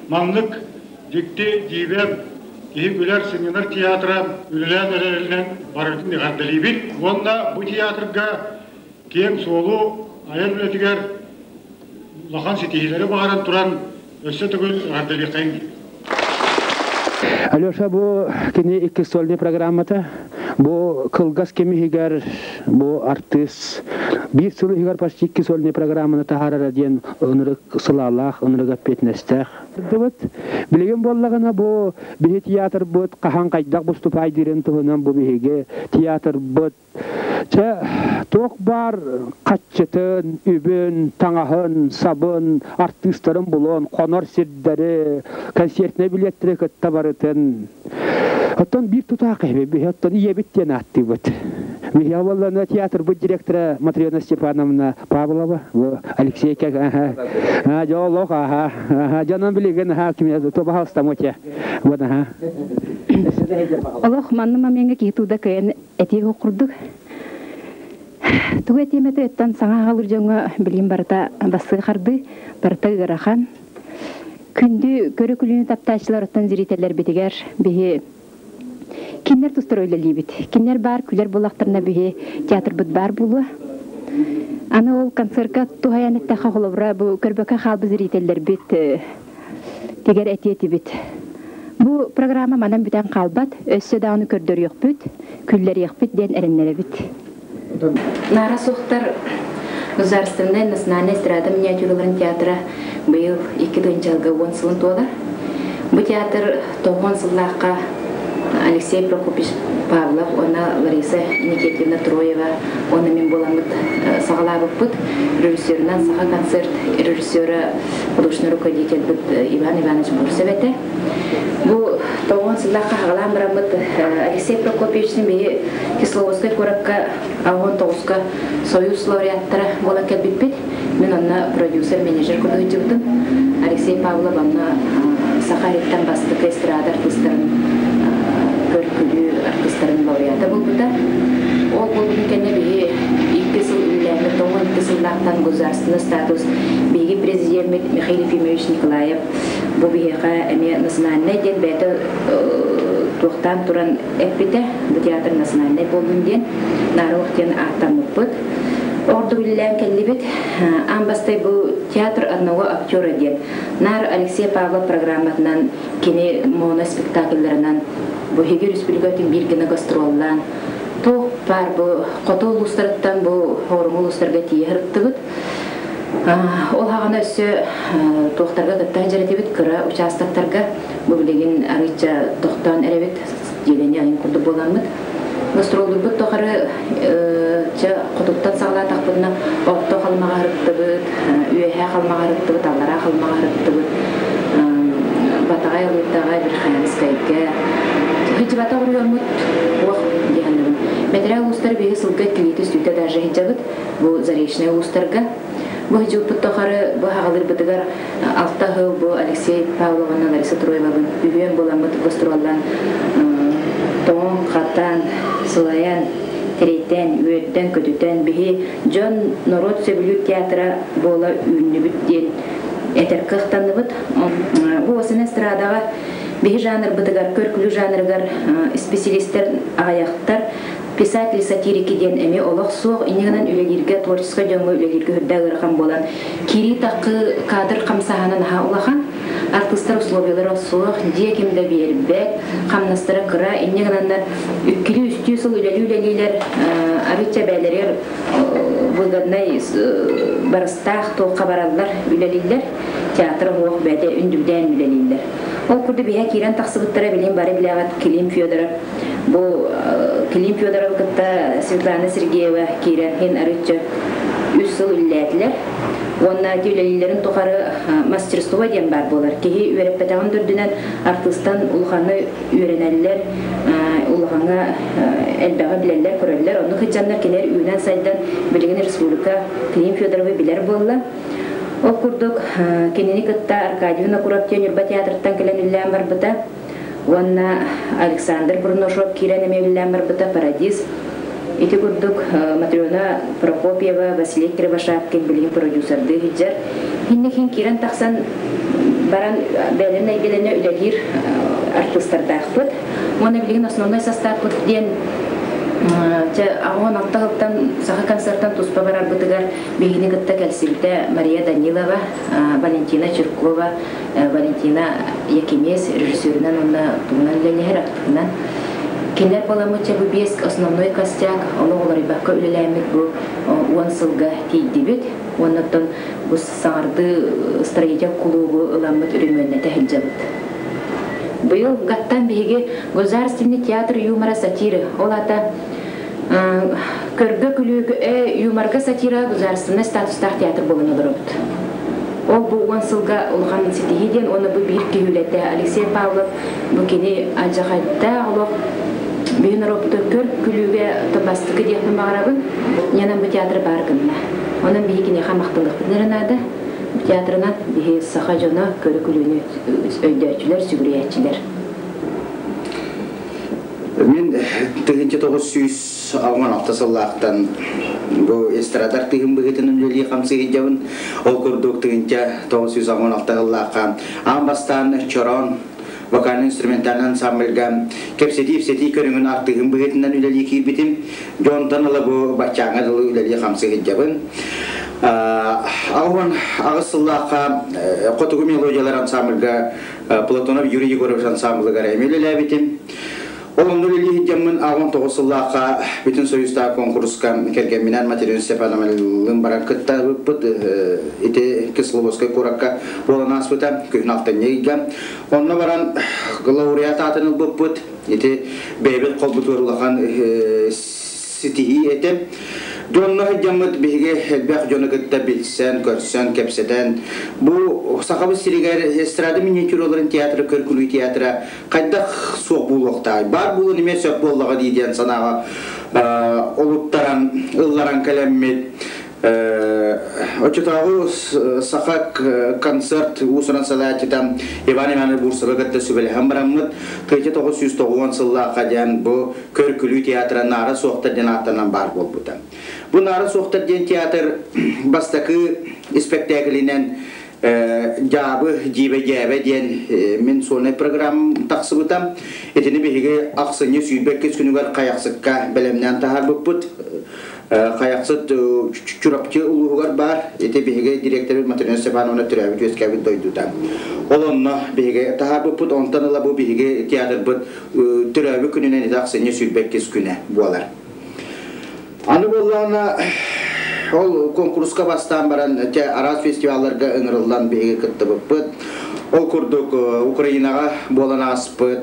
Маннык дьикти дьиибэ киһи күлэр, сынньанар театра үлэлээн эрэринэн барытын эҕэрдэлиибит уонна бу театрга киэҥ суолу айар үлэтигэр улахан ситиһиилэри баҕаран туран өссө төгүл эҕэрдэлиэххэйиҥ диибит. Алеша бу кини иккис сольный программата. Бу кылгас кэм иһигэр бу артыыс биир сыл иһигэр почти икки сольный программаны таһаарара диэн ынырык сылаалаах, ынырык эппиэтинэстээх. Билигин буоллаҕына бу биһи театрбыт хаһан хайдах выступайдыырын туһунан бу биһиги театрбыт Чэ, туох баар хаччытын, үбүн, таҥаһын, сабын, артыыстарын булуон, хонор сирдэри, концертнай билиэттэри кытта барытын. Оттон биир тутаах киһи, оттон ийэбит диэн ааттыыбыт. Биһиги буоллана театрбыт директора Матрена Степановна Павлова, Алексей аха, дьолох, аха, аха, дьонон билигин, аха, кими то те. Вот, аха. Олох манны момеҥҥа киһи тууда кыайан этии курдук. Тугу этиэм этэ саҥа аҕалыр дьоҥҥо билим барыта бассыы харды, барыта ыарахан. Күндү көрү-күлүүнү таптааччылар оттон зрителлэрбитигэр биһи кинилэр тустар үлэлиибит. Кинилэр баар күлэр буоллахтарына биһи театрбыт баар буолуо. Аны ол концертка туһайан эттэххэ холобура бу көрбөккө хаалбыт зрителлэрбит тигэр этиэ этибит. Бу программа манан бүтэн хаалбат, өссө даҕаны көрдөрүөхпүт, күллэриэхпит диэн эрэннэрэбит. Наара суохтар Государственнай национальнай эстрада миниатюраларын театра быйыл 2 тыһыынчалга 10 сылын туолар. Бу театр 90 сыллаахха Алексей Прокопьевич Павлов уонна Лариса Никитина Троева уонна мин буоламмыт саҕалаабыппыт. Режиссерынан Саха концерт режиссера художественный руководительбит Иван Иванович Бурцев этэ. Бу 90 сыллаахха хаҕалаан бараммыт Алексей Прокопьевичтин биһи Кисловодскай куоракка 69-ка Союз лауреаттара буолан кэлбиппит. Мин онно продюсер, менеджер курдук Алексей Павлов онно Саха сириттэн бастакы эстрада артыыстарын көркүлүү артыыстарын лауреата буолбута. Ол буолбутун кэннэ биһи 2 сыл үлэлээммит, 92 сыллаахтан государственный статус биһиги президеммит Михаил Ефимович Николаев бу биһиэхэ эмиэ национальнай диэн бэйэтэ туохтаан туран эппитэ, бу театр национальнай буоллун диэн, Наруох диэн ааттаммыппыт. Ордук үлэлээн кэллибит. Аан бастай бу театр одного актера диэн Нар Алексей Павлов программатынан кини моноспектакльларынан бу Хиги республикатын биир гына гастроллаан туох баар бу хоту улуустарыттан бу хоруҥу улуустарга тиийэ сырыттыбыт. Ол хаҕана өссө туохтарга кытта дьэрэтибит кыра участоктарга бу билигин арыычча тохтоон эрэбит дьиэлэни айын курдук буоламмыт. Гастроллурбут тухары чэ хотуттан саҕалаатахпытына орто халымаҕа ырыттыбыт, үөһээ халымаҕа ырыттыбыт, аллараа халымаҕа ырыттыбыт, Батаҕай Алыыттаҕа, Верхоянскайга Хичибата оруйоммут уох диэхэннибин. Бэтэрээ улуустар биһи сылга иккилиити сүтэ даже хиджабыт бу Заречнай улуустарга. Бу хиджуппут тухары бу хаҕалырбытыгар 6 сыл бу Алексей Павловна Лариса Троевалын үһүөн буоламмыт гастроллаан тоҥон хатан сылайан тирийтэн үөрдэн көтүтэн биһи дьон норуот сөбүлүүр театра буола үүннүбүт диэн этэр кыахтанныбыт. Бу осен эстрадаҕа биһи жанрбытыгар көркүлүү жанрыгар специалистер аҕыйахтар писатель сатирики диэн эмиэ олох суох иннигинэн үлэлииргэ творческай дьоҥҥо үлэлииргэ үрдэ ыарахан буолан киирии таххы кадр хамсааһына наһаа улахан артыыстар условиялара суох дьиэ ким да биэрбэт хамнастара кыра инньэ гынаннар үккүлүү үстүү сыл үлэлии үлэлиилэр арыычча бээлэригэр выгоднай барыстаах туохха бараллар үлэлииллэр театр оһуох бэйэтэ үндүбүдээн үлэлииллэр ол курдук биһэ киирэн тахсыбыттара билим бары билэҕит Клим Федоров бу Клим Федоров кытта Светлана Сергеева киирэн хин арыычча 3 сыл үлэлээтилэр уонна үлэлииллэрин тухары мастерство диэн баар буолар киһи үөрэппэтэҕин төрдүнэн артыыстан улаханы үөрэнэллэр улахаҥҥа элбэҕи билэллэр көрөллөр оннук сылдьаннар кинилэр үүнэн сайдан билигин республика Клим Федоровы билэр буолла ол курдук кинини кытта Аркадий Винокуров диэн Ньурба театрыттан кэлэн үлэлээн барбыта уонна Александр Бурнашов киирэн эмиэ үлэлээн барбыта Парадиз ити курдук Матрена Прокопьева, Василий Кривошапкин билигин продюсердыы сылдьар. Инникин киирэн тахсан баран бэйэлэрин эйгэлэнэ үлэлиир артыыстардаахпыт. Уонна билигин основной састааппыт диэн чэ 86 сылтан саха концертан туспа барарбытыгар биһигини кытта кэлсибитэ Мария Данилова, Валентина Чиркова, Валентина Якимес режиссерынан уонна тугунан үлэлэһэр активынан. Кинилэр буоламмыт бу биэс основной костяк олох уларыйбакка үлэлээммит бу 10 сылга тиийдибит. Уонна оттон бу саҥардыы строитель кулуубу ыламмыт өрөмүөннэтэ сылдьабыт. Быйыл гаттан биһиги Государственный театр юмора сатиры, ол аата көргө күлүүгү юморга сатира государственный статустаах театр буолан олоробут. Ол бу 10 сылга улахан ситиһии диэн уонна бу биир киһи үлэтэ Алексей Павлов бу кини алдьархайдаах олох бүгүн норуоппуту көр күлүүгэ бастакы диэхпин баҕарабын. Нянан бу театр баар гынна. Онон биһи киниэхэ махталлахпытын эрэ наада. Бу театрынан биһи саха дьоно көрү күлүүнү өйдөөччүлэр, сүгүрүйээччилэр. Мин 1996 сыллаахтан бу эстрада артыыһын быһыытынан үлэлии хамсыы сылдьабын. Ол курдук 1996 сыллаахха аан бастаан Чороон вокально-инструментальнай ансамбльга кэпсэтии-ипсэтии көрүҥүн артыыһын быһыытынан үлэлии киирбитим. Дьонтон ыла бу баччааҥҥа дылы үлэлии хамсыы сылдьабын. 88 сыллаахха Хотугу мелодиялар ансамбльга Платонов Юрий Егорович ансамблыгар эмиэ үлэлээбитим. Ол онно үлэлии сылдьаммын 19 сыллаахха Бүтүн Союзтаах куонкуруска кэргэмминэн Материна Степановналыын баран кыттабыппыт. Ити Кисловодскай куоракка буолан ааспыта күһүн алтынньы ыйга. Онно баран лауреат аатын ылбыппыт. Ити бэйэбит холбутугар улахан ситиһии этэ. Дьонно сылдьаммыт биһиги элбэх дьону кытта билсэн, көрсөн, кэпсэтэн, бу Сахабыт сиригэр эстрада миниатюраларын театра, көр-күлүү театра хайдах суох буолуохтаай, баар буолуон эмиэ сөп буоллаҕа дии диэн санааҕа олуттаран, ылларан кэлэммит Оччотооҕу саха концерт уус-уран салайааччыта Иван Иванович Бурцевы кытта сүбэлэһэн бараммыт 1990 сыллаахха диэн бу көр-күлүү театра Наара суохтар диэн ааттанан баар буолбута. Бу Наара суохтар диэн театр бастакы испэктээкилинэн Дьаабы, дьиибэ-дьээбэ диэн мин сольнай программам тахсыбыта. Итини биһиги ахсынньы 22 күнүгэр Хайахсыкка бэлэмнээн таһаарбыппыт. Хайахсыт Чурапчы улууһугар баар. Ити биһиги директорбыт Матрена Степановна төрөөбүт үөскээбит дойдута. Ол онно биһиги таһаарбыппыт, онтон ыла бу биһиги театрбыт төрөөбүт күнүнэн ити ахсынньы 22 күнэ буолар. Аны буоллаҕына ол куонкуруска бастаан баран араас фестивалларга ыҥырыллан биһиги кыттыбыппыт. Ол курдук Украинаҕа буолан ааспыт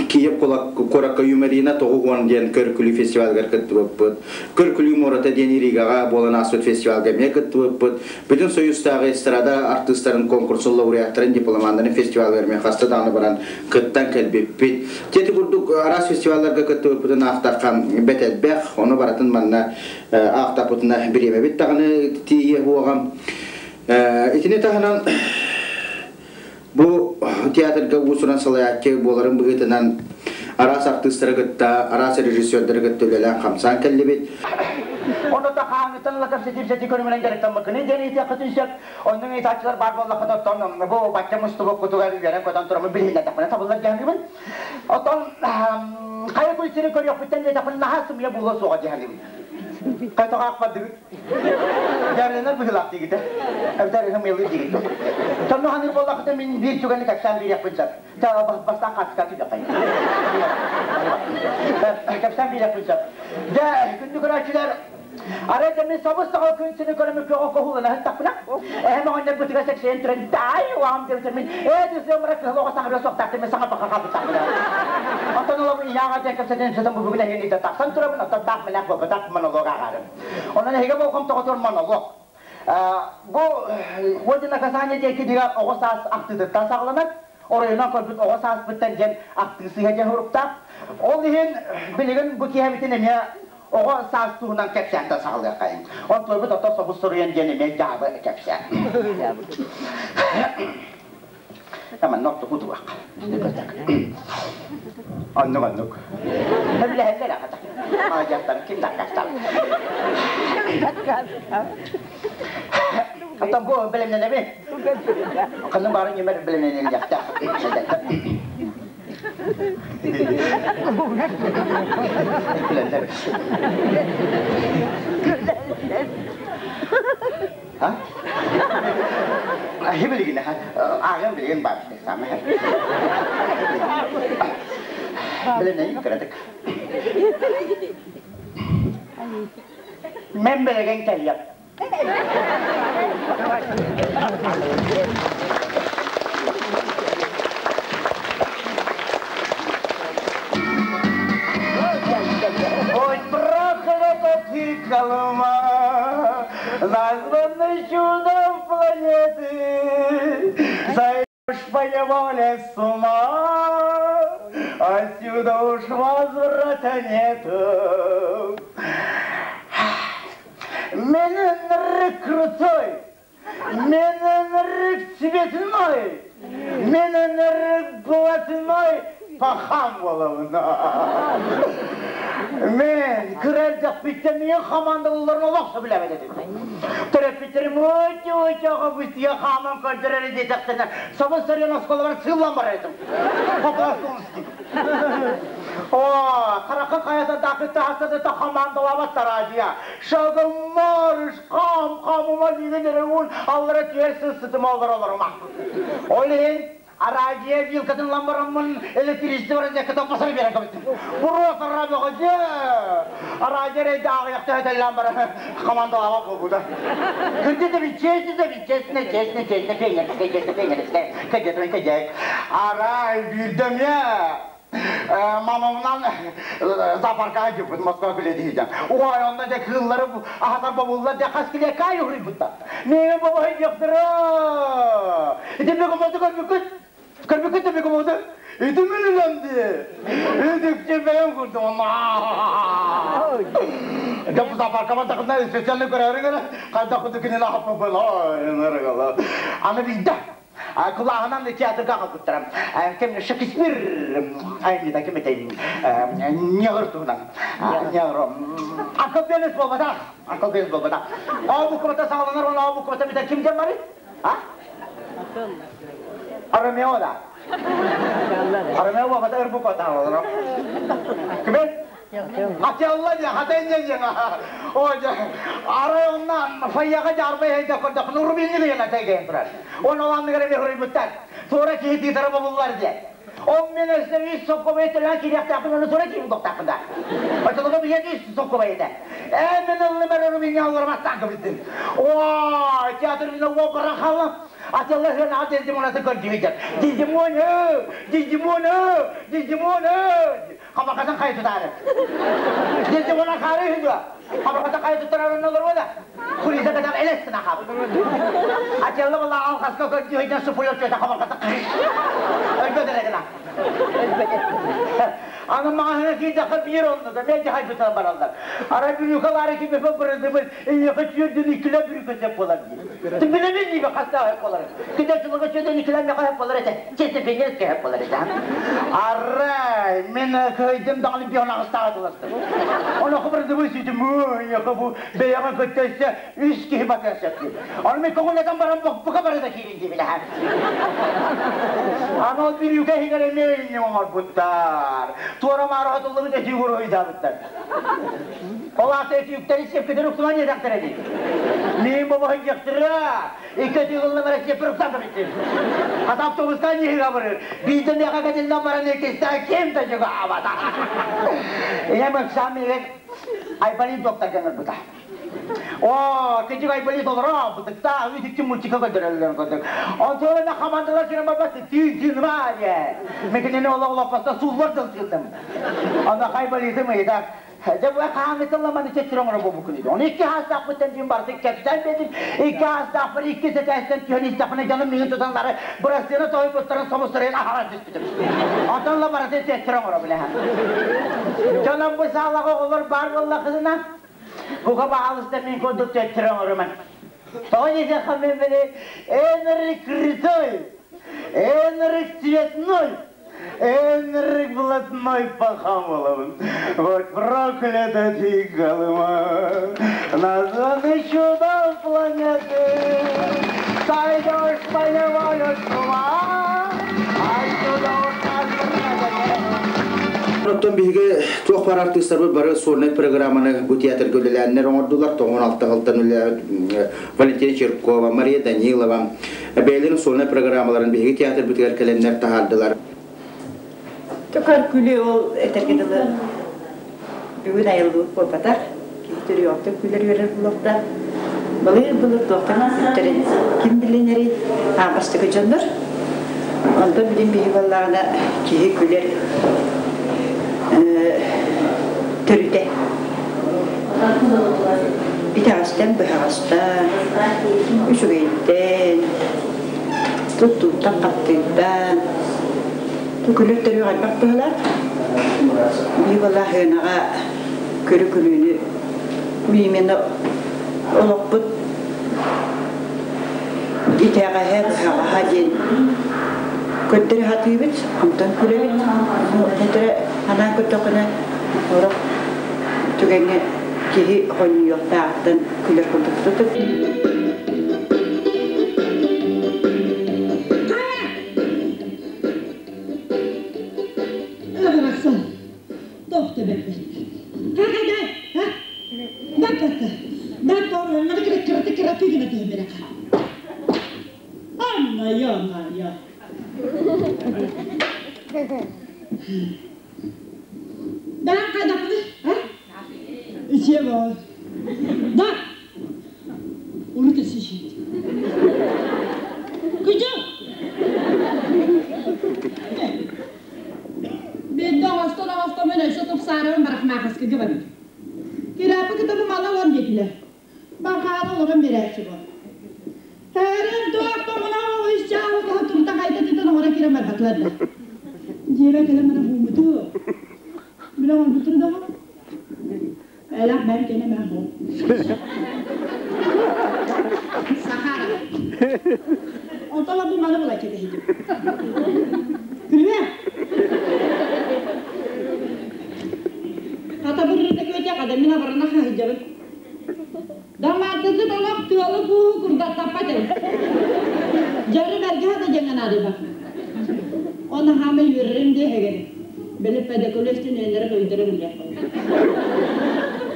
Киев куоракка Юморина 90 диэн көр-күлүү фестивалыгар кыттыбыппыт. Көр-күлүү муората диэн Ригаҕа буолан ааспыт фестивалга эмиэ кыттыбыппыт. Бүтүн Союзтааҕы эстрада артыыстарын конкурсун лауреаттарын, дипломаннарын фестивалыгар эмиэ хаста даҕаны баран кыттан кэлбиппит. Ити курдук араас фестивалларга кыттыбыппытын аахтахха бэт элбэх, ону барытын манна аахтахпытына бириэмэбит даҕаны тиийиэ буоҕа. Итини таһынан бу театрга уус-уран салайааччы буоларын быһыытынан араас артыыстары кытта, араас режиссердары кытта үлэлээн хамсаан кэллибит. Ону та хааңыттан ыла кэпсэтиим көрүҥүнэн дьарыктаммыккыный диэн ыйытыаххытын сөп. Оннук ыйытааччылар баар буоллаххына, оттон бу бачча мустубуккутугар үөрэн-көтөн тураммын билиһиннэрдэхпинэ табыллар диэххибин. Оттон хайа күн сирин көрүөхпүттэн диэтэхпинэ наһаа сымыйа буолуо суоҕа диэххибин. Хайтоҕаах бардыбыт. Дьээбэлэнэр быһыылаах диигитэ. Эбэтэр ымыйалыыр диигит. Сонно ханыыр буоллаххытына мин биир түгэни кэпсээн биэриэхпин сөп. Бастаан хаартыска түһүөххэй. Кэпсээн биэриэхпин сөп. Дьэ, күндү көрөөччүлэр, арай да мин сабыс-саҕа күн сирин көрөммүт көҕө хоһуулана сыттахпына, эһэм оҕонньорбутугар сэксэйэн туран даай уаҕам диэбитэ мин ээ дьысыамара кыһыл оҕо саҥарыа суохтаахтын мин саҥа баха хаалбыттаахпын. Оттон олом ийээҕэ диэн кэпсэтэн сытан бу бүгүн эһигини тахсан турабын, оттон таах мэлээх буолбатах монолог ааҕарым. Онон эһиги болҕомтоҕутугар монолог. Бу Вот и наказание диэн кинигэ оҕо саас ахтыытыттан саҕаланар. Оройунан көрбүт оҕо сааспыттан диэн ахтыы сыыһа диэн суруктаах. Ол иһин билигин бу киэһэбитин эмиэ оҕо саас туһунан кэпсээнтэн саҕалыаххайыҥ. Онтуойбут ото собус суруйан диэн эмиэ дьаабы кэпсээн. Манна ортоку тубах. Оннук оннук. Сөбүлэһэллэр аҕата. Маладьыастар ким да аккаастаабат. Оттон бу бэлэмнэнэбин. Ханна баарын ньымар билэнэниллэхтээх. Ha? Хибилигин ааҕан билигин баар самы. Билэнэн кыратык. Мен билеген кэллэм. Ой, проклята ты, Колыма, названный чудом планеты, сойдешь по неволе с ума, отсюда уж возврата нету. Мен ынырык крутой, мен ынырык цветной, мен ынырык блатной пахан буолабын. Мен кыра эрдэхпиттэн миигин хамаандалыыларын олох сөбүлээбэт этим. Төрөппүттэрим өтө-өтө быстыйа хааман көрдөрөр диэтэхтэринэ, сабыс-сарыан оскуолабар сыыллан барар этим. По-пластунски. О, харахха хайата дакытта хастата хамаандалаабат тараадьыйа. Шагом марш, хам, хамыма миигин эрэ уун аллара түһэр сыстытым олор олорума. Ол иһин араадьыйа вилкатын ламбараммын электричество розеткатын басар биэрэн кэбистим. Буруо сарра бөҕө дьэ. Араадьыйа эрэйдэ аҕыйахта өтөллөөн баран командалаабат буолбута. Кырдьык да честно да честно, честно, честно, пионерская, честно, пионерская, кадетный кадет. Арай биирдэ эмиэ мамамынан зоопаркаҕа дьыппыт Москва күлэ Ой, онно дьэ кыыллары аһатар бобуллар дьэ хас килиэккэ уһуруйбуттар. Миигин бобоһуйдуохтара. Ити бегемоту көрбүккүт? Көрбүккүт да бегемоту? Ити мин үлэм дии. Үтүкчү бэйэм курдум. Дьэ бу зоопаркаба тахына специально көрөөрү гына хайдах курдук кинини аһаппыппын. Аны биирдэ кылааһынан театрга аҕалбыттара. Кем Шекспир айымньыта ким этэй? Ньыгыр туһунан. Ньыгыр. Акыл Белес буолбатах. Акыл Белес буолбатах. О буквата саҕаланар, ол О буквата бүтэр ким диэн барый? А? Ромео да. Ромео буолбата, ыр буквата саҕаланар. Ким? Атялла диэн, хатайня диэн. Ой, арай онна фойеҕа дьаарбай хайда көрдөхпүнэ Рубини деген атайген турар. Оны оланныгар эми хоруйбуттар. Туора киһи тиитара бобуллар диэн. Ол мен өссө үс соккобай төлөөн киириэхтээхпин, оны туора киһи булуохтаахпын да. Оччолорго билиэт үс соккобай этэ. Ээ, мен ыллым эрэ Рубини алларымастаан кэбистим. Ой, театр биле баран хааллым. Атялла хынаҕа Дездемонасы көрдүбүтэр. Дездемона, Дездемона, Дездемона. Хабарҕатын хайа тутаары. Дездемона хаары үһү дуо? Хабарҕатын хайа туттарар олоруо да? Кулиса кэтэх элэс гына хаалбыт. Атялла була алҕаска көрдүһүтэн суфлер чөтө хабарҕата өлбөт эрэ гына. Аны маҕаһыҥа киирдэххэ биир оннуга мэлдьи хайбытынан бараллар. Арай бүрүүкэ лаары кимэпэ бырыдыбын эйиэхэ түөрдүн иккилэ бүрүүкэ сөп буолар дии. Билэбин дии хастаах сөп буолар. Кидер сылга түөрдүн иккилэ меха сөп буолар этэ. Честно пионерская сөп буолар этэ. Арай мен кыайдым даҕаны бион аҕыстааҕа туластым. Оны хабырдыбы сүтүм эйиэхэ бу бэйэҕэ көттөсө үс киһи батыа сөп дии. Оны мен көҥүллэтэн баран бука бары да киирин дии билэһэн. Аны ол бүрүүкэ иһигэр эмиэ инньэ оҥорбуттар. Туора маара хотуллубут этии уруһуйдаабыттар. Ол аата этиюктэри сиэпкитин уктуман диэтэхтэрэ дии. Миин бобоһуйдьахтара. Икки этии ыллым эрэ сиэппин уктан кэбистим. Хата автобуска ньиһигэ барыр. Биирдэ миэхэ кэтиллэн баран иккистээн ким да дьугаабата. Ийэм ыксаан миигин Айболит докторга ыҥырбыта. О, кыдьык Айболит олоро, бытыктаах, үтүктү мультика көрдөрөллөр курдук. Онтон эмэ хамандалар сирэн барбат, түүн түүн баа диэ. Мен кинини олох олоппоста сууллар дыл тыылдым. Онно Айболитым ыйытар. Дьэ бу хаһааҥҥыттан ламаны чэччир оҥоро буолбуккун дейді. Оны икки хаастаахпыттан түүн барытын кэпсээн биэрдим. Икки хаастаахпар икки сэтээстэн түһэн истэхпинэ дьоном миигин тутаннары бырастыына тоһуйбуттарын собустарыгар аһаран түспүтүм. Онтон ла барытын чэччир оҥоро билэһэн. Дьоном бу саалаҕа оҕолор баар буоллаххытына, бука баҕалыста мин курдук чэччир оҥоруман. Тоҕо диэтэххэ мен били Энрик Крутой, Энрик Цветной, Энрик блатной пахан буолабын. Вот проклята ты, Колыма, названный чудом планеты. Сойдешь поневолю с ума, отсюда уж нас Оттон биһиги туох баар артыыстарбыт бары сольнай программаны бу театрга үлэлээннэр оҥордулар. 96 сылтан үлэлээбит Валентина Чиркова, Мария Данилова бэйэлэрин сольнай программаларын биһиги театрбытыгар кэлэннэр таһаардылар. Төкөр күлүү ол этэргэ дылы бүгүн айыллыбыт буолбатах. Киһи төрүөҕүттэн күлэр үөрэр буолуохтаах. Былыр-былыр туохтан күлбүттэрин ким билинэрий? Аан бастакы дьоннор. Онтон билин биһи буоллаҕына киһи күлэр төрүтэ. Итэҕэстэн быһаҕастан, үчүгэйтэн, туттууттан-хаптыыттан күлэр төрүөх элбэх быһыылаах. Биһи буоллаах сыанаҕа көрү-күлүүнү именно олохпут итэҕэһэ, быһаҕаһа диэн көрдөрө сатыыбыт, онтон күлэбит. Этэрэ анаан көрдөххүнэ, сорох түгэҥҥэ киһи хонньуйуохтааҕыттан күлэр курдук тутуп. Барахсан, туох да бэрбэт. Хахада, ха? Баппата. Баппа кыра кыра кыра кыра Анна я, я. Да, когда а? Сева. Да. Урут сишит. Кыжа. Бедда остон остон мен өсө тупсаарым барахмахаска гыбан. Кирапы кытабы мала он детилер. Бахаара олорон берээччи бу. Хэрэн туох томуна оҕуйсчаа турта хайта титэн оҕора кирэн барбатылар да. Дьиэбэ кэлэн мана бууммуту. Билэ оҥорбуттар да Элэх бэр кене мэ бу. Сахара. Онтон бу маны була кетехидим. Күлүмэ. Хата быррыта көтө када мин абарына хаһыдьабын. Дамаатысы толох тыалы куу курдаттаппат Жары бәрге да жаңан ба. Оны хама yürürüm diye hegeri. Beni pedekölöstün önlere öldüre bile.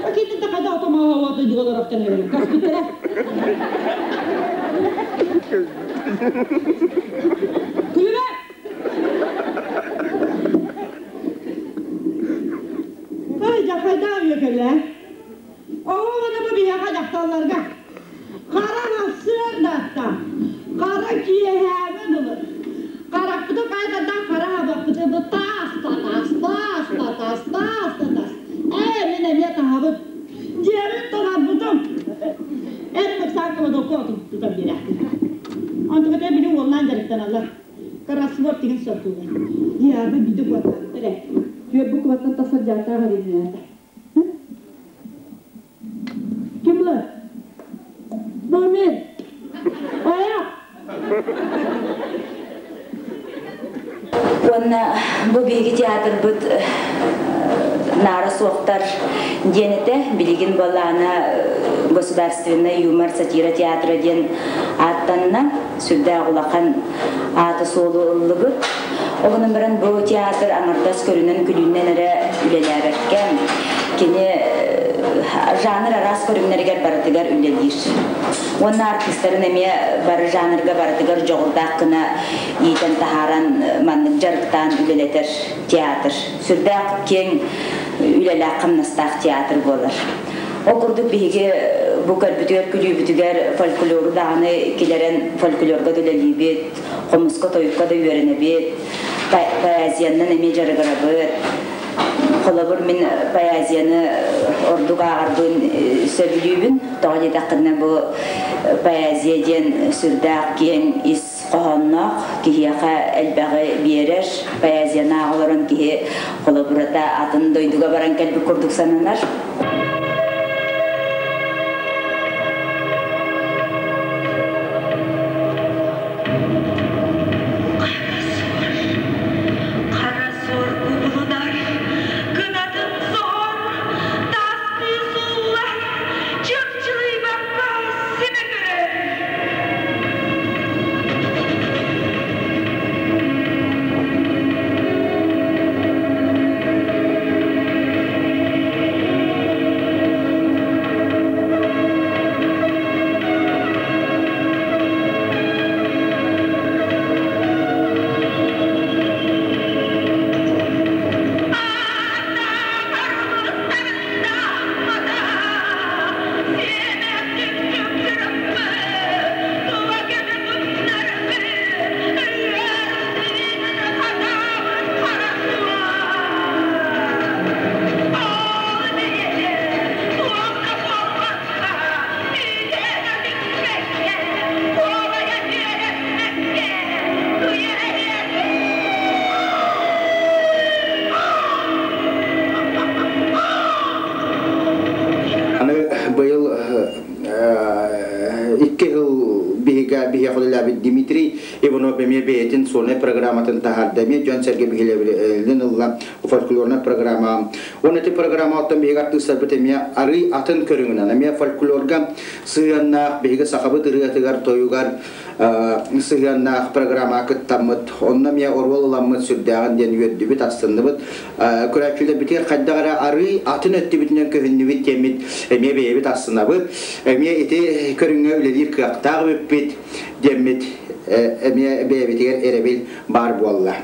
Акитин такада атома хаваты дюгаларактан hegeri. Каспиттера. Күлүмэ! Ай, жахайда үйекеле. Оҕону бу биһиэхэ дьахталларга хара сарсыардаттан хара киэһээҥи дылы харахпытын хайдардаах хара хабахпытын таас та таас таас та таас таас та таас ээ мин эмиэ таһабын дьиэбин таҥарбытым эр ыксааккаба докку тутан биэрээхтин онтуката билин уоллаан дьарыктаналлар кроссворд тигин сортуулар дьиэбэ биирдэ куоттаабыттар ээ түөрт букваттан тахсар дьааттаах эриннээтэ Кимлер? Бу мен. Ая! Уонна бу биһиги театрбыт наара суохтар диэн этэ. Билигин буоллаҕына государственный юмор сатира театра диэн ааттанна. Сүрдээх улахан ааты-суолу ыллыбыт. Ол гынан баран бу театр аҥардас көрүнэн күлүүнэн эрэ үлэлээбэккэ, кини жанр араас көрүҥнэригэр барытыгар үлэлиир. Уонна артыыстарын эмиэ бары жанрга барытыгар дьоҕурдаах гына иитэн таһааран маннык дьарыктаан үлэлэтэр театр. Сүрдээх киэҥ үлэлээх хамнастаах театр буолар. Ол курдук биһиги бу көрбүтүгэр күлүүбүтүгэр фольклору даҕаны килэрэн фольклорга да үлэлиибит, хомуска тойукка да үөрэнэбит, поэзиянан эмиэ дьарыгырабыт. Холобур, мин поэзияны ордук ааҕарбын сөбүлүүбүн. Тоҕо диэтэххинэ бу поэзия диэн сүрдээх киэҥ ис хоһоонноох, киһиэхэ элбэҕи биэрэр. Поэзияны ааҕа олорон киһи холобурата атын дойдуга баран кэлбит курдук сананар. Хара суор, хара суор кубулунар, кынатын соһор, таастыы сууллар, чыпчылыйбакка симэ көрөр. үлэлээбит Дмитрий Иванов эмиэ бэйэтин сольнай программатын таһаарда, эмиэ дьон-сэргэ биһирэбилин ылла фольклорнай программа. Уонна ити программа оттон биһиги артыыстарбыт эмиэ арый атын көрүҥүнэн, эмиэ фольклорга сыһыаннаах, биһиги сахабыт ырыатыгар, тойугар сыһыаннаах программаҕа кыттаммыт, онно эмиэ оруол ыламмыт сүрдээҕин диэн үөрдүбүт, астынныбыт. Көрөөччүлэрбитигэр хайдах эрэ арый атын өттүбүтүнэн көһүннүбүт диэммит эмиэ бэйэбит астынабыт. Эмиэ ити көрүҥҥэ үлэлиир кыахтаах эбиппит диэммит эмиэ бэйэбитигэр эрэбил баар буолла.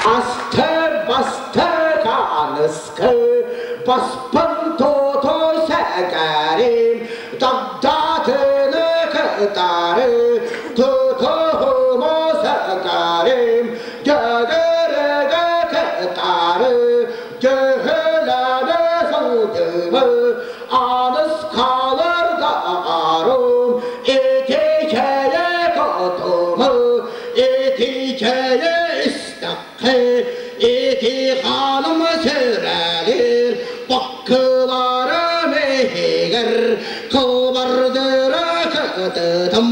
Астер бастер аныскы баспын тото сәгәрим дагдатыны кытары тутумо сәгәрим гәгәрегә кытары гөһөләне сылдымы аныс kalır da arım etekeye kotumu etekeye istakı eti hanım sürelir bakıları mehger kılbardırı kıtıdım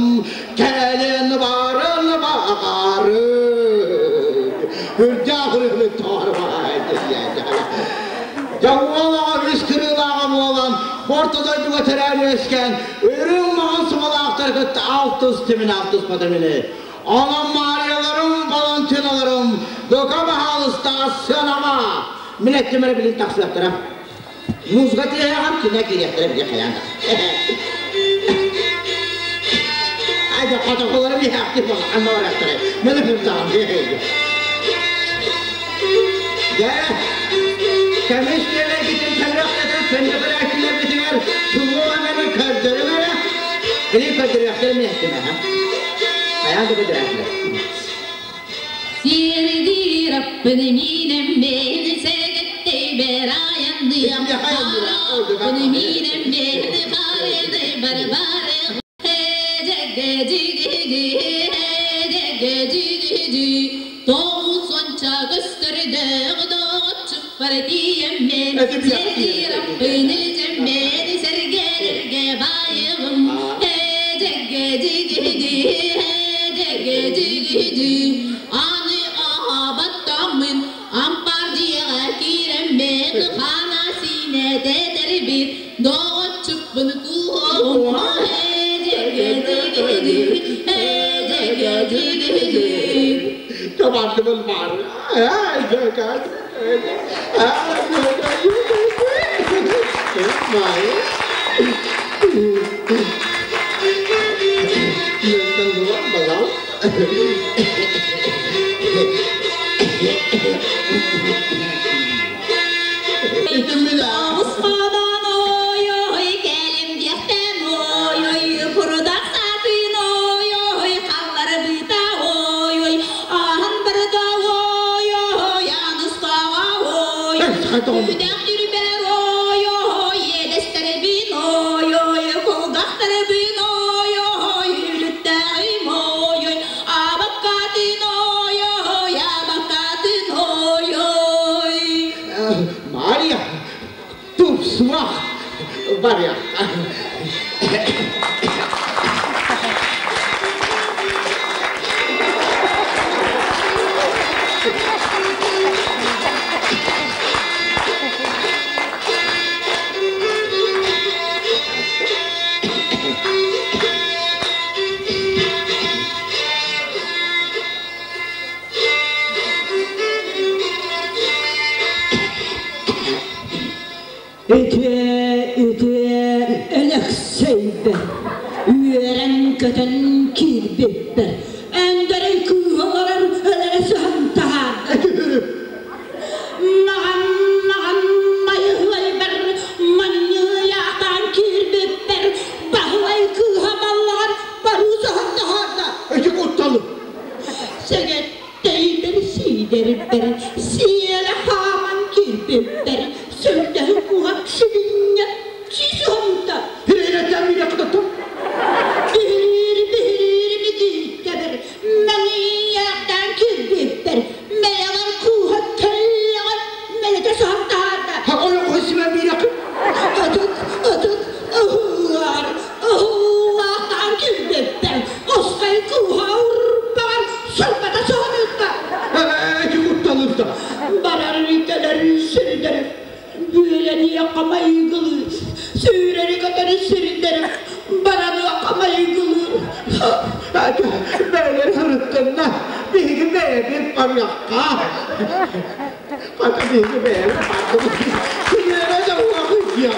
gelin varın bakarı Hürcahırını Явуолаҕа үс кырыылааҕа буолан, орто дойдуга төрөөн үөскээн, үрүҥ маҕан субалаахтар кытта алтыс тимин алтыспата мини. Онон Маарыйаларым, Валентиналарым, дука баһаалыстаҕа сыанама! Мин эттим эрэ билин тахсыахтара. Музыка тиэһэҕэр кинэ киириэхтэрэ били хайаан да. Айда хотокулары биһээхтик анна барахтара. Мен өпүм Дьэ, көмүс биэрэргитин көрүөхтэтин көннөкөрөөччүлэрбитигэр чулуу ананы көрдөрүҥ эрэ. Билин көрдөрүөхтэрин миэхтимэ, Хайаан да көрдөрөөччүлэр. Сирдир аппыны минем мени сегеттей бераянды Аппыны минем мени хареды барбары Хеджеге хеджеге жиги Тоғыз көстөрдө годочуп бар дием Сирдир аппыны жеммени сергелерге байыгым Хеджеге жиги хеджеге жиги. Хана сине дедербит Доҕотчуппун куома Табардыбын бар. Тоғыз ой ой кэлим диэхтэн ой ой курдах сатын ой ой халлары быта ой ой аһын барда ой ой аныскаға ой үдэх түрбэр ой ой едестербин ой ой кулгахтарбин ой ой үлүттээҕим ой ой абаккатын ой ой абаккатын ой ой. Мария, тупсуах, Варя. Үтүө, үтүө өлөксөйбөр, үөрэн көтөн киирбиппэр, өндөрүй кыыһыларын өлөрө сыһан таһаарда. Маҕан, маҕан майыһыайбар, манньыйаатаан киирбиппэр, баһылай кыыһа баллаҕар барыы сыһан таһаарда. Эти кутталы. Сэгэттейбер сиидербер, сиэлэ хааман киирбиппэр, сөлдөһү куһа сибинньэ сисуһунта. Хирейреттен bir yakıttım. Биһирири биһирири микииттэбэр, мэҥиэхтэн киирбиппэр, мэйэҕэр кууһа кэллэҕэр мэлэтэ саһан таһаарда. Ha oyun koysuma bir yakın. Ытык, ытык, ыһыар, ыһыахтаан киирбиппэр, оскай кууһа урбаҕар сылбата саһан ыытта. Эти кутталым да. Барар кэлэр сирдэр, бүөлэниэ хамайгылыы, сүүрэри көтөрү сирдэр, бараны хамайгылыы. Бэйлер hırıttınna. Биһиги бэйэбит барыахха. Хата биһиги бэйэбит бардыбыт. Күннэрэ да уахыйа.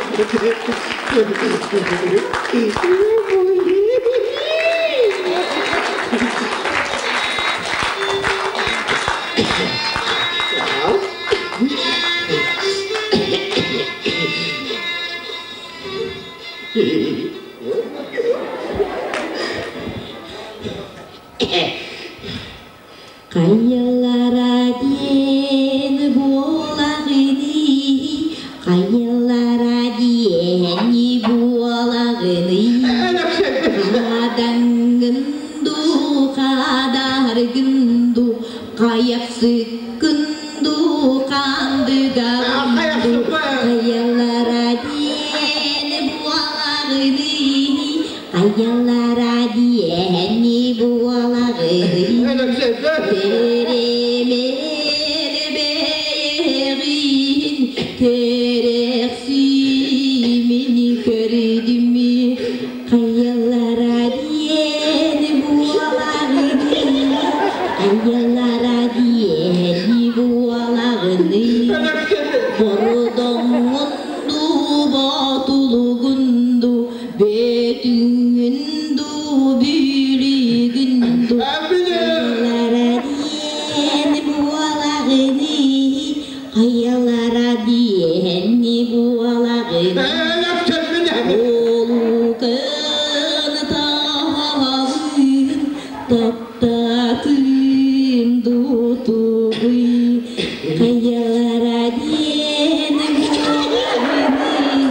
Хайалара диэн буолаҕыный, хайалара диэн буолаҕыный, Хадаҥҥын дуу, хадаргын дуу, хайахсыккын дуу, хандыгаҕын дуу, хайалара диэн буолаҕыный, хайалара диэн буолаҕыный. Теремер бэйэҕин кэрэхсиимин көрдүм хайалара диэн буолаҕыный, хайалара диэн буолаҕыный, Бородоҥҥун дуу, ботулугун дуу, бөтүҥҥүн дуу, бүлүгүн дуу, хайалара диэн буолаҕыный, хайалара диэн буолаҕыный. Олукын таһабын таптатым дутугуй, хайалара диэн буолаҕыный,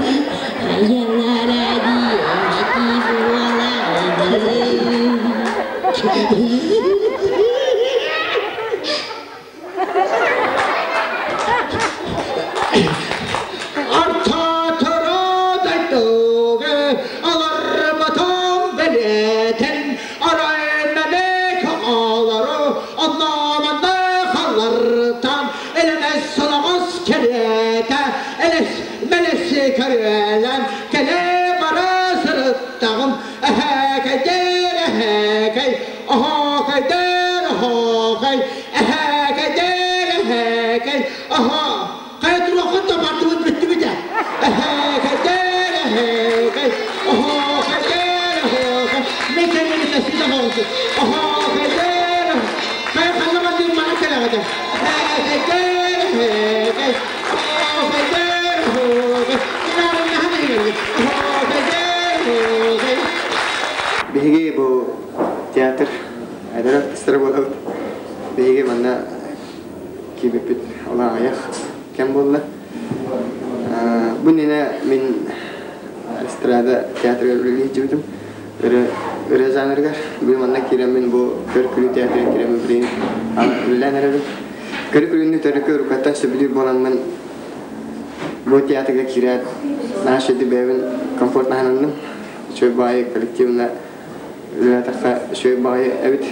хайалара диэн буолаҕыный. Артатара дайдыгы аларбатам белетен арай мелек ağları anlamında халлартан элемес санагас керете Көрүөлэн кэлэ бара сырыттаҕым эһээкэйдэр эһээкэй оһоокайдэр оһоокай эһээкэйдэр эһээкэй оһоо хайа туруоххут да бардыбыт бүттүбүт ээ эһээкэйдэр эһээкэй оһоокайдэр оһоокай мен кэннини тэспитэ оһоокай оһоокайдэр хайа ханна бардыым мана кэлэҕитэ эһээкэйдэр эһээкэй оһоокайдэр оһоокай Биһиги бу театр эдэр артистара буолабыт. Биһиги манна киирбиппит олох аҕыйах кэм буолла. Бу иннинэ мин эстрада театрыгар үлэлии сылдьыбытым. Ырыа жанрыгар. Бу манна киирэммин бу көр-күлүү театрыгар киирэммин билигин үлэлээн эрэбин. Көр-күлүүнү төрүкү уруккаттан сөбүлүүр буоламмын Бу театрга киирээт, наһаа үчүгэйдик бэйэбин комфортно сананным. Үчүгэй баҕайы коллективно үлэлээтэххэ үчүгэй баҕайы эбит.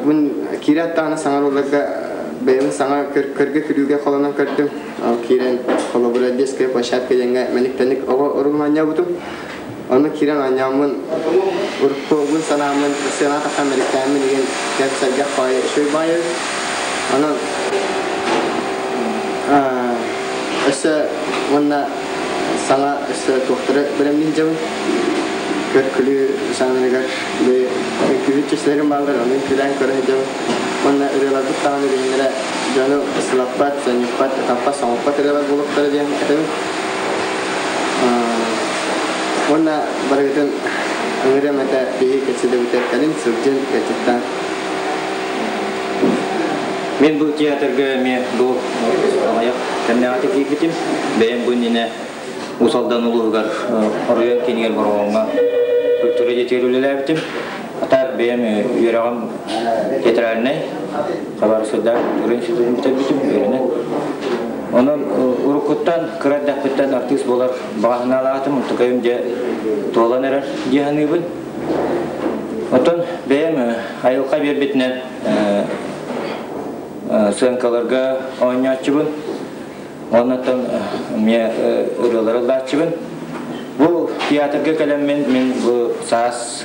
Бу киирээт даҕаны саҥа ролларга бэйэбин саҥа көргө-күлүүгэ холонон көрдүм. Ол киирэн холобура детская площадка диэҥҥэ мэник-тэник оҕо оруолун оонньообутум. Онно киирэн оонньооммун уруккубун санааммын сыана тахсан мэниктээммин игин кэм сэргэх баҕайы үчүгэй баҕайы эбит. Онон өссө уонна саҥа өссө туохтары бэлэмниир дьабын. Көр-күлүү жанрыгар үҥкүүһүт числэрим бааллар, ону үҥкүүлээн көрө сылдьабын. Уонна ырыаларбыт даҕаны билиннэрэ дьону сылаппат, сонньуппат, ытаппат, соҥоппот ырыалар буолуохтара диэн этэбин. Уонна барыгытын ыҥырыам этэ биһи кэпсэтэбитэ кэлин сылдьын ыалдьыттаан. Мин бу театрга эмиэ бу аҕыйах кэмнээҕитэ киирбитим. Бэйэм бу иннинэ Уус Алдан улууһугар оройуон киинигэр Бороҕоҥҥо культура дьиэтигэр үлэлээбитим. Атаак бэйэм үөрэҕим театральнай, Хабаровскайдаах культура институтун бүтэрбитим, үөрэнэн. Онон уруккуттан кыра эрдэхпиттэн артыыс буолар баҕа санаалаахтым, онтукайым дьэ туолан эрэр дии саныыбын. Оттон бэйэм айылҕа биэрбитинэн сыаҥкаларга оонньооччубун. Оннуттан эмиэ ырыалары ыллааччыбын. Бу театрга кэлэммин мин бу саас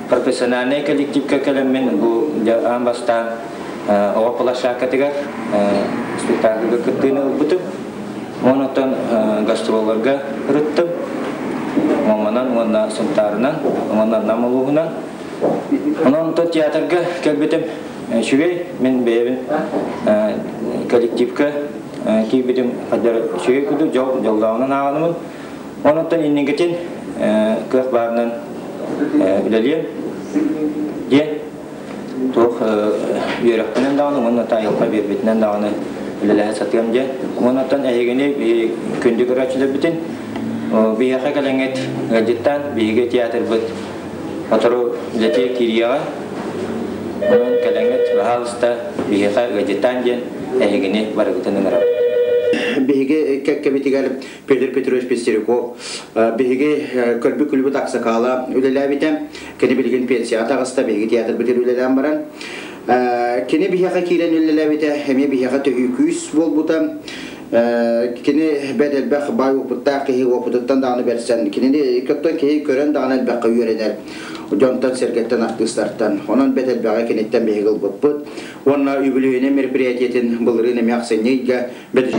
профессиональнай коллективка кэлэммин бу аан бастаан оҕо площадкатыгар спектакльга кыттыыны ылбытым. Оннуттан гастролларга ырыттым. Маманан уонна Сунтаарынан, уонна Нам улууһунан. Онон театрга кэлбитим үчүгэй. Мин бэйэбин коллективка киирбитим хаддар үчүгэй курдук дьол дьоллооҕунан ааҕынабын. Онуттан инникитин кыах баарынан үлэлиэм диэн туох үөрэхпинэн даҕаны уонна айылҕа биэрбитинэн даҕаны үлэлэһэ сатыам диэн. Онуттан эһигини күндү көрөөччүлэрбитин биһиэхэ кэлэҥҥит ыалдьыттаан биһиги театрбыт Сотору үлэтигэр киириэҕэ. Онон кэлэҥҥит, баһаалыста, биһиэхэ ыалдьыттаан диэн эһигини барыгытын ыҥырабыт. Биһиги кэккэбитигэр Петр Петрович Пестеряков биһиги көрбүт күлбүт аксакаала үлэлээбитэ. Кини билигин пенсияҕа таҕыста, биһиги театрбытыгар үлэлээн баран. Кини биһиэхэ киирэн үлэлээбитэ, эмиэ биһиэхэ төһүү күүс буолбута. Кини бэрт элбэх баай уопуттаах киһи уопутуттан даҕаны бэрсэн, кинини оттон киһи көрөн даҕаны элбэххэ үөрэнэр дьонтон-сэргэттэн, артыыстартан. Онон бэрт элбэҕи киниттэн биһиги ылбыппыт. Уонна үбүлүөйүнэй мероприятиетын былырыын эмиэ ахсынньы ыйга бэрт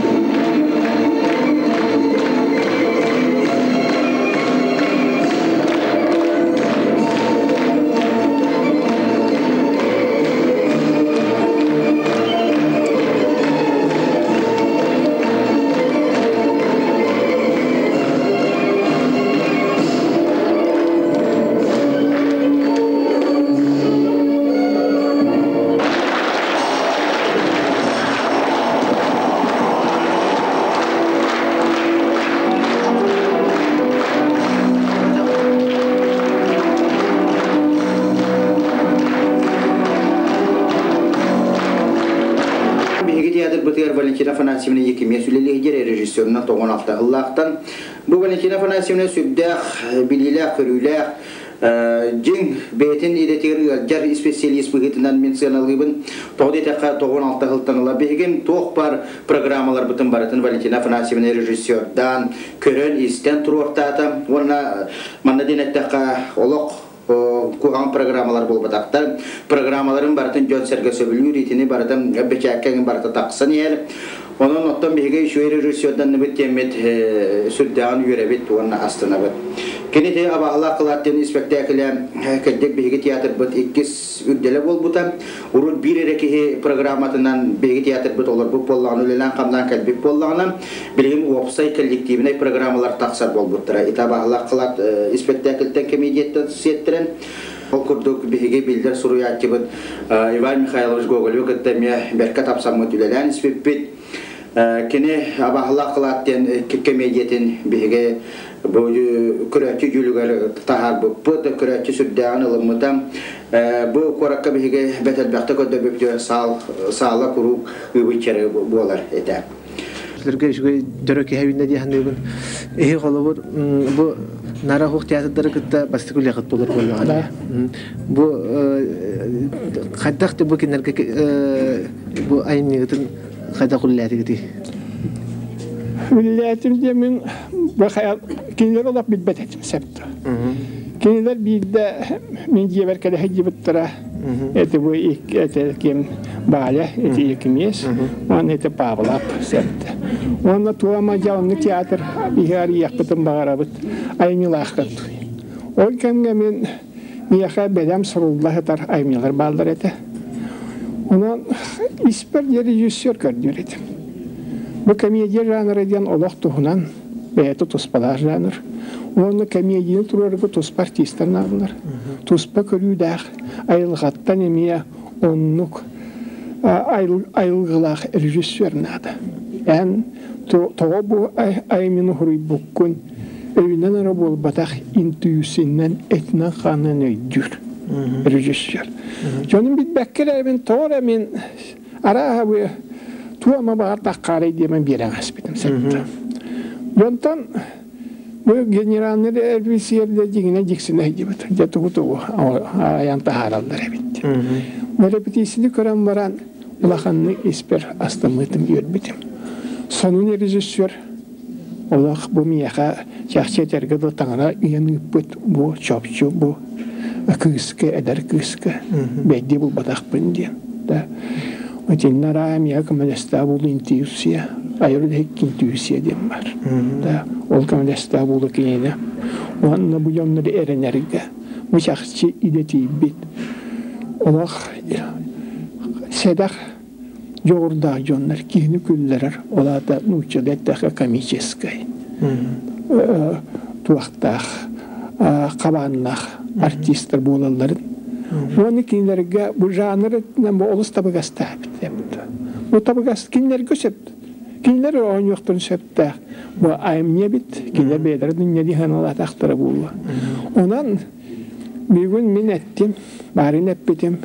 Биһиги театрбытыгар Валентина Афанасьевна Якимец үлэлиир режиссерунан тоҕон алта ыллаахтан. Бу Валентина Афанасьевна сүрдээх билиилээх, көрүүлээх, Дьиҥ бэйэтин идэтигэр ыалдьар исписэлиис быһыытынан мин сыаналыыбын. Тоҕо диэтэххэ, 96 сылтан ыла биһигин туох баар программаларбытын барытын Валентина Афанасьевна режиссердаан, көрөн-истэн туруортаата. Уонна манна диэн эттэххэ, олох куһаҕан программалар буолбатахтар. Программаларын барытын дьон-сэргэ сөбүлүүр, итини барытын бэчээккэ барыта тахсан иһэр. Онон оттон биһиги үчүгэй режиссерданныбыт диэммит сүрдээҕин үөрэбит уонна астынабыт. Кини ити Абаһалаах кылаат диэн испэктээкилэ кырдьык биһиги театрбыт иккис үрдэлэ буолбута. Урут биир эрэ киһи программатынан биһиги театрбыт олорбут буоллаҕына, үлэлээн-хамнаан кэлбит буоллаҕына, билигин уопсай коллективнай программалар тахсар буолбуттара. Ити Абаһалаах кылаат испэктээкилтэн комедияттан сиэттэрэн Ол курдук биһиги биллэр суруйааччыбыт Иван Михайлович Гоголевы кытта эмиэ бэркэ тапсаммыт үлэлээн испиппит. Кини Абаһалаах кылаат диэн комедиятын биһиги бу көрөөччү дьүүлүгэр таһаарбыппыт, көрөөччү сүрдээҕин ылыммыта. Бу куоракка биһиги бэрт элбэхтэ көрдөрбүппүт саала куруук ыбыччары буолар этэ. Силерге үчүгэй дьоро киһи үүннэ дии саныыбын. Иһи холобур бу Нара Хух театрдары кытта бастакы үлэхит буолар буоллаҕына. Бу хайдах бу кинилэргэ бу айымньыгытын хайдах үлэлээтигитий? Үлэлээтим диэмин кинилэр олох билбэт этим септо. Кинилэр биирдэ мин дьиэбэр кэлэ сылдьыбыттара. Это бу это ким Баля, это Екимес, он это Павлов септе. Онно туома дьалны театр биһиар иэхпитин баҕарабыт айымньылаахтан Ол кэмҥэ мин миэхэ бэлэм сурулла сытар айымньылар бааллар этэ. Онон испэр режиссер көрдүүр этим. Бу комедия жанра диэн олох туһунан бэйэтэ туспалаах жанр. Уонна комедияны туруорарга туспа артистар наадалар. Туспа көрүүдээх, айылҕаттан эмиэ оннук айылгылаах режиссер наада. Эн тоҕо бу айымньыны суруйбуккун өйүнэн эрэ буолбатах, интуициянан, этинэн-хаанынан өйдүүр режиссер. Дьонум билбэккэ эрэ мин тоҕо эрэ мин арааһа бу туома баҕар таххаарай диэмэн биэрэн аспытым сэтте. Дьонтон бу генеральный режиссер дьиҥинэ дьиксинэ сылдьыбыт. Дьэ тугу-тугу айан таһаараллар эбит. Репетицияны көрөн баран улаханнык испэр астыммытым үөрбүтүм. Сонун режиссер олох бу миэхэ чахчы этэргэ дылы таҥара ыйан ыыппыт бу чопчу бу кыыска эдэр кыыска бэйдиэ булбатахпын диэн да итиннэ араа миэхэ көмөлөстөө буолу интуиция айар үлэһит интуиция диэн бар да ол көмөлөстөө буолу кинини уонна бу дьоннору эрэнэргэ бу чахчы идэтийбит олох сэдэх дьоҕурдаах дьоннор киһини күллэрэр, ол аата нууччалыы эттэххэ комическай туохтаах хабааннаах артистар буолалларын. Уонна кинилэргэ бу жанр өттүнэн бу олус табыгастаах эбит. Бу табыгас кинилэргэ сөп. Кинилэр оонньуохтарын сөптөөх. Бу айымньы эбит. Кинилэр бэйэлэрэ дүнньэли ханалаатахтара буолуо. Онон Бүгүн мин эттим, баарын эппитим,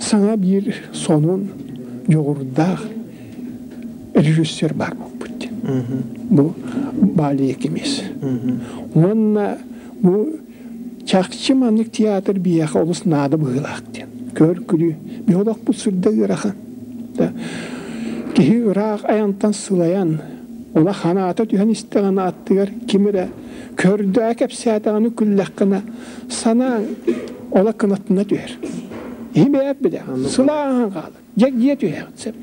саҥа биир сонун, дьоҕурдаах режиссер баар буолбут диэн. Бу Бали Екимис. Уонна бу чахчы маннык театр биһиэхэ олус наада быһыылаах диэн. Көр-күлүү. Биһи олохпут сүрдэ ыарахан. Киһи ыраах айантан сылайан, улахан аата түһэн истэҕинэ аттыгар ким эрэ Көрдөө кэпсээтэҕинэ күллэххинэ санааҥ ола кынатына түһэр. Иһи бэйэт билэ, сылааһан хаалар, дьэгдьийэ түһэҕин сөп.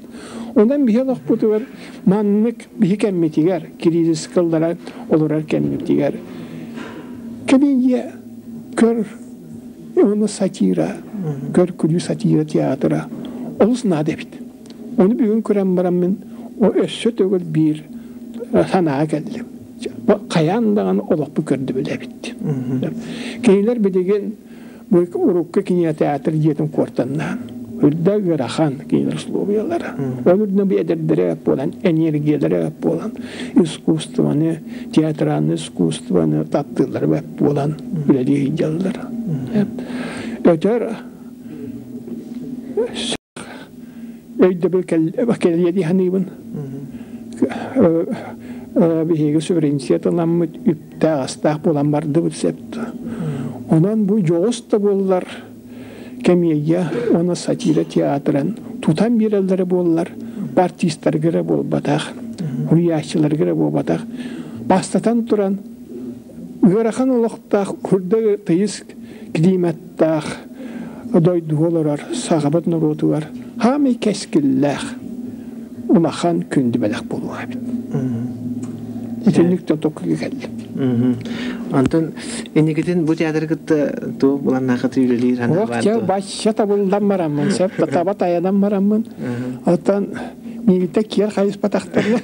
Онон биһи олохпутугар маннык биһи кэммитигэр, кризис кыллара олорор кэммитигэр комедия көр уонна сатира, көр күлүү сатира театра олус наада эбит. Ону бүгүн көрөн бараммын өссө төгүл биир санаа кэллим. Хайаан даҕаны олохпу көрдөбүл эбит. Кинилэр билигин бу урукку кинотеатр дьиэтин куортаннаан үрдэ ыарахан кинилэр условиялара. Ол үрдүнэн бу эдэрдэрэ буолан, энергиялара буолан, искусствоны, театральное искусствоны таптыыллара бэт буолан үлэлии сылдьаллар. Өтөр өйдөбүл кэлиэ дии саныыбын. Биһиги суверенитет ыламмыт үптээх-астаах буолан бардыбыт сөп. Онон бу дьоҕус да буоллар кэмиэйэ уонна сатира театрын тутан биэрэллэрэ буоллар, артистарга эрэ буолбатах, уруйааччыларга эрэ буолбатах, бастатан туран ыарахан олохтоох курда тыйыс климаттаах дойдуга олорор сахабыт норуотугар хаамай кэскиллээх улахан күндү бэлэх буолуох эбит. Итинник да токуйга кэллим. Онтон инникитин бу театры кытта туох буланнаахыты үлэлиир санаа баар дуо? Бачча табыллан бараммын, сөп таба тайанан бараммын. Оттон миигиттэн киэр хайыспатахтарына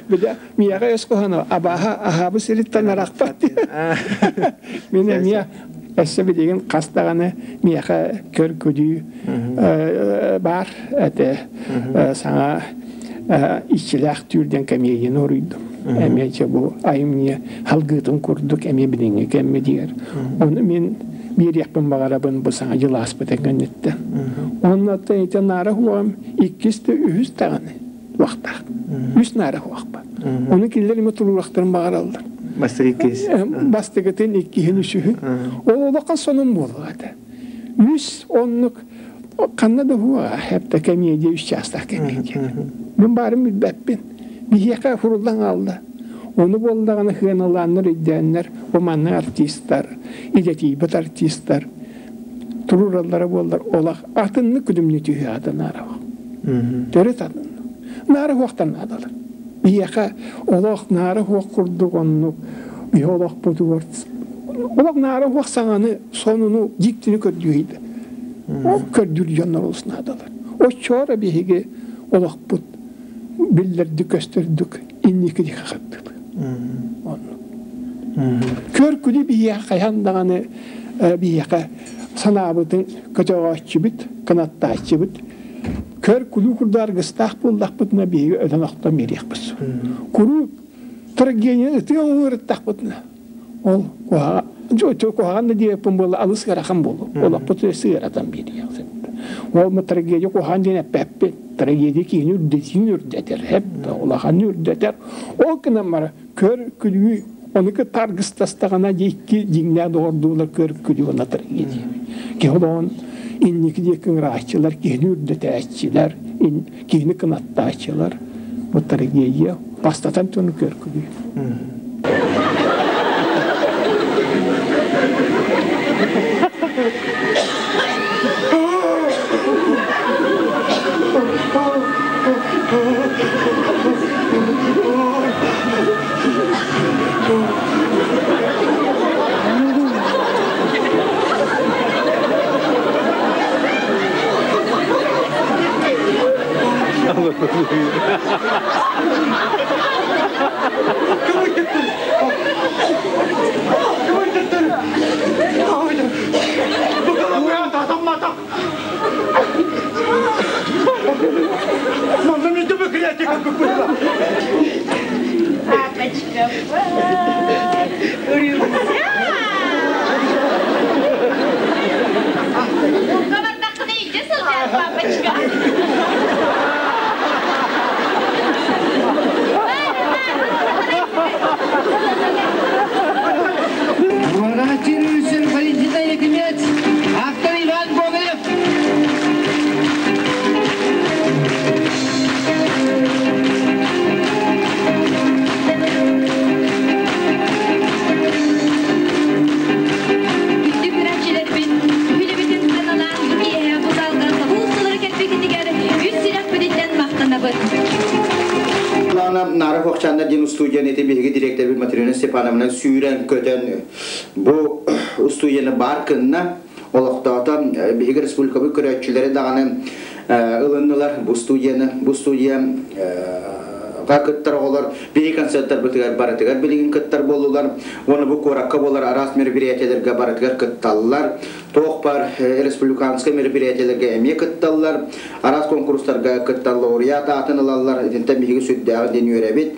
билэ миэхэ өс хоһоно абааһа аһаабы сириттэн арахпат. Мин эмиэ өссө билигин хас даҕаны миэхэ көр-күлүү баар этэ саҥа иччилээх түүр диэн кэмиэйини уруйдум. Эмиэ дьэ бу айымньы халгыытын курдук эмиэ билиҥҥи кэммитигэр. Ону мин биэриэхпин баҕарабын бу саҥа дьыл ааспытын кэнниттэн. Онно ити наара хуоҕум иккис да үһүс даҕаны уохтаах. Үс наара хуохпа. Ону кинилэр эмиэ туруорахтарын баҕараллар. Бастакы иккис. Бастакытын, иккиһин, үсүһүн. Ол олоххо сонун буолуо этэ. Үс оннук ханна да уһуоҕа хэпта комедия үс чаастаах комедия. Мин баарым билбэппин. Биһиэхэ хуруллан хаалла. Ону буоллаҕына хыаналааннар өйдөөннөр бу манна артистар, идэтийбит артистар туруораллара буоллар олох атыннык күлүмнүү түһүү аата наарах. Төрүт атын. Наара хуохтан наадалар. Биһиэхэ олох наара хуох курдук оннук биһи олохпутугар олох наара хуох саҥаны сонуну дьиктини көрдүүһүйдэ. Ол көрдүүр дьоннор олус наадалар. Оччоро биһиги олохпут биллэрдик көстөрдүк инники диэки хардыыр. Оннук. Көр күлү биһиэхэ хайаан даҕаны биһиэхэ санаабытын көтөҕөөччүбүт, кынаттааччыбыт. Көр күлүү курдук аргыстаах буоллахпытына биһиги өлөн охтон биэриэхпит. Куруук трагедияны ытыы оҥоруттахпытына ол куһаҕан куһаҕан да диэппин буолла алыс ыарахан буолуо. Олохпут сыаратан биэриэх. Ол трагедия куһаҕан диэн эппэппин. Трагедия киһини үрдэтиин үрдэтэр, эп улаханы үрдэтэр. Ол гынан баран көр күлүү ону кытта аргыстастаҕына икки дьиҥнээх доҕордуулар көр күлүү уонна трагедия. Киһи олоҕун инники диэки ыҥырааччылар, киһини үрдэтээччилэр, киһини кынаттааччылар. Бу трагедия бастатан туран көр күлүү. Папочка, Кабардаххына илдьэ сылдьар, папочка. Туорааччы режиссер Валентина Якимец, автор Иван Гоголев. Күндү көрөөччүлэрбит, үлэбитин сыаналаан бу киэһэ бу залга сабыы сылары кэлбикитигэр үс сүрэхпититтэн махтанабыт. Нара Хохчанна диэн устудьуон ити биһиги директорбит Матрена Степановна сүүрэн-көтөн бу устудьуону баар кынна олохтоото биһиги республикабыт көрөөччүлэри даҕаны ылыннылар бу студияны бу студия кыттар оҕолор биһиги концерттарбытыгар барытыгар билигин кыттар буоллулар уонна бу куоракка буолар араас мероприятиеларга барытыгар кытталлар туох бар республиканскай мероприятиеларга эмиэ кытталлар араас конкурстарга кыттан лауреат аатын ылаллар итинтэн биһиги сүрдээҕин диэн үөрэбит.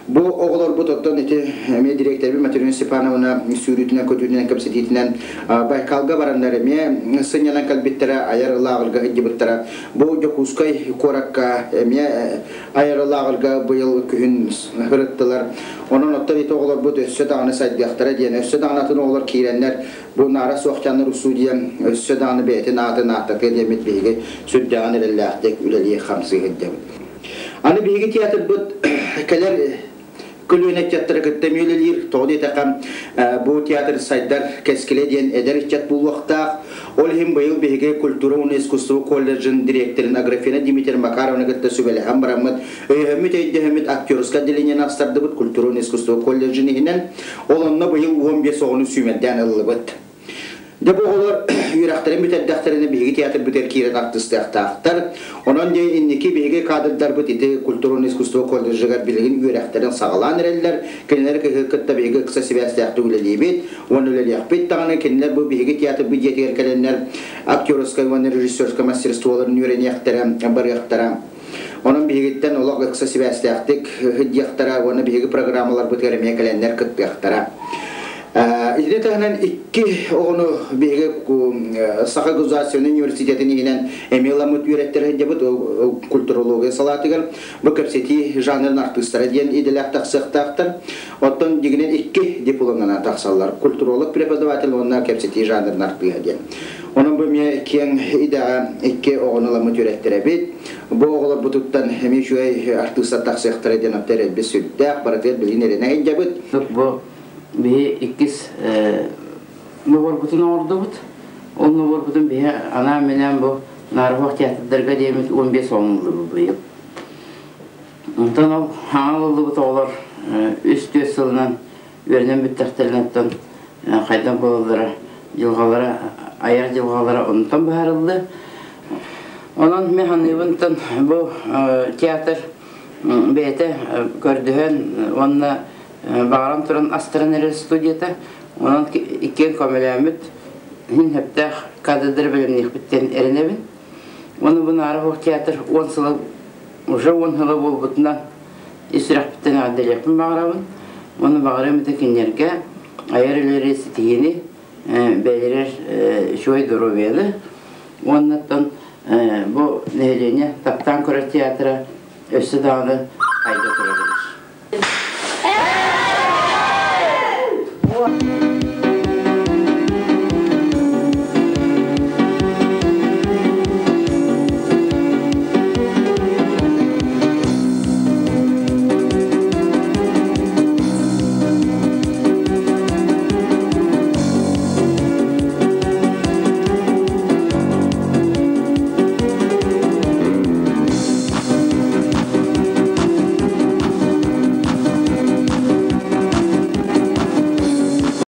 Бу оҕолорбут оттон ити эмиэ дириэктэрбит Матрена Степановна сүүрүүтүнэн, көтүүтүнэн, кэпсэтиитинэн Байкалга бараннар эмиэ сынньанан кэлбиттэрэ, айар лааҕырга сылдьыбыттара. Бу Дьокуускай куоракка эмиэ айар лааҕырга быйыл күһүн сырыттылар. Онон оттон ити оҕолорбут өссө даҕаны сайдыахтара диэн, өссө даҕаны атын оҕолор киирэннэр бу наара суохтанар устуудьуйа өссө даҕаны бэйэтин аатын ааттатыа диэммит биһиги сүрдээҕин эрэллээхтик үлэлии-хамсыы сылдьабыт. Аны биһиги театрбыт кэлэр көлүөнэ ыччаттары кытта эмиэ үлэлиир. Тоҕо диэтэххэ, бу театр сайдар кэскилэ диэн эдэр ыччат буолуохтаах. Ол иһин быйыл биһиги культура уонна искусство колледжын дириэктэрин Аграфена Дмитрий Макаровна кытта сүбэлэһэн бараммыт, өйөһөммүт өйдөһөммүт актерскай отделениены астардыбыт культура уонна искусство колледжын иһинэн. Ол онно быйыл 15 оҕону сүүмэрдээн ыллыбыт. Дьэ бу оҕолор үөрэхтэрин бүтэрдэхтэринэ биһиги театрбытыгар киирэн артыыстыахтаахтар. Онон дьэ инники биһиги кадрдарбыт ити культурное искусство колледжыгар билигин үөрэхтэрин саҕалаан эрэллэр. Кинилэри кытта биһиги ыкса сибээстээхтик үлэлиибит уонна үлэлиэхпит даҕаны. Кинилэр бу биһиги театрбыт дьиэтигэр кэлэннэр актерскай уонна режиссерскай мастерстволарын үөрэниэхтэрэ, барыахтара. Онон биһигиттэн олох ыкса сибээстээхтик сылдьыахтара уонна биһиги программаларбытыгар эмиэ кэлэннэр кыттыахтара. Итини таһынан икки оҕону биһиги Саха государственнай университетын иһинэн эмиэ ыламмыт үөрэттэрэ сылдьабыт культурология салаатыгар. Бу кэпсэтии жанрын артыыстара диэн идэлээх тахсыахтаахтар. Оттон дьиҥинэн икки дипломнанан тахсаллар. Культуролог преподаватель уонна кэпсэтии жанрын артыыһа диэн. Онон бу эмиэ киэҥ идэҕэ икки оҕону ыламмыт үөрэттэрэбит. Бу оҕолорбутуттан эмиэ үчүгэй артыыстар тахсыахтара диэн оттон эрэлбит сүрдээх, барытыгар билигин эрэнэ сылдьабыт. Бу биһи иккис ноборбутун оҥордубут. Ол ноборбутун биһи анаан-минээн бу Наарыһох театрдарга диэммит 15 оҥоһуллубут быйыл. Онтон ол хаҥа ылыллыбыт оҕолор үс-түөрт сылынан үөрэнэн бүттэхтэринэ оттон хайдах буолаллара, дьылҕалара, айар дьылҕалара онтон быһаарыллыа. Онон мин саныыбынтан бу театр бэйэтэ көрдөһөн уонна баҕаран туран астаран эрэр студията. Онон иккиэн көмөлөөммүт иһин сөптөөх кадрдары бэлэмниэхпиттэн эрэнэбин. Уонна бу Наара театр 10 сыла уже 10 сыла буолбутунан ис сүрэхпиттэн эҕэрдэлиэхпин баҕарабын. Уонна баҕарыам этэ кинилэргэ айар үлэлэри ситиһиини, бэйэлэрэр үчүгэй доруобуйаны уонна оттон бу нэһилиэнньэ таптаан көрөр театра өссө даҕаны хайда турар.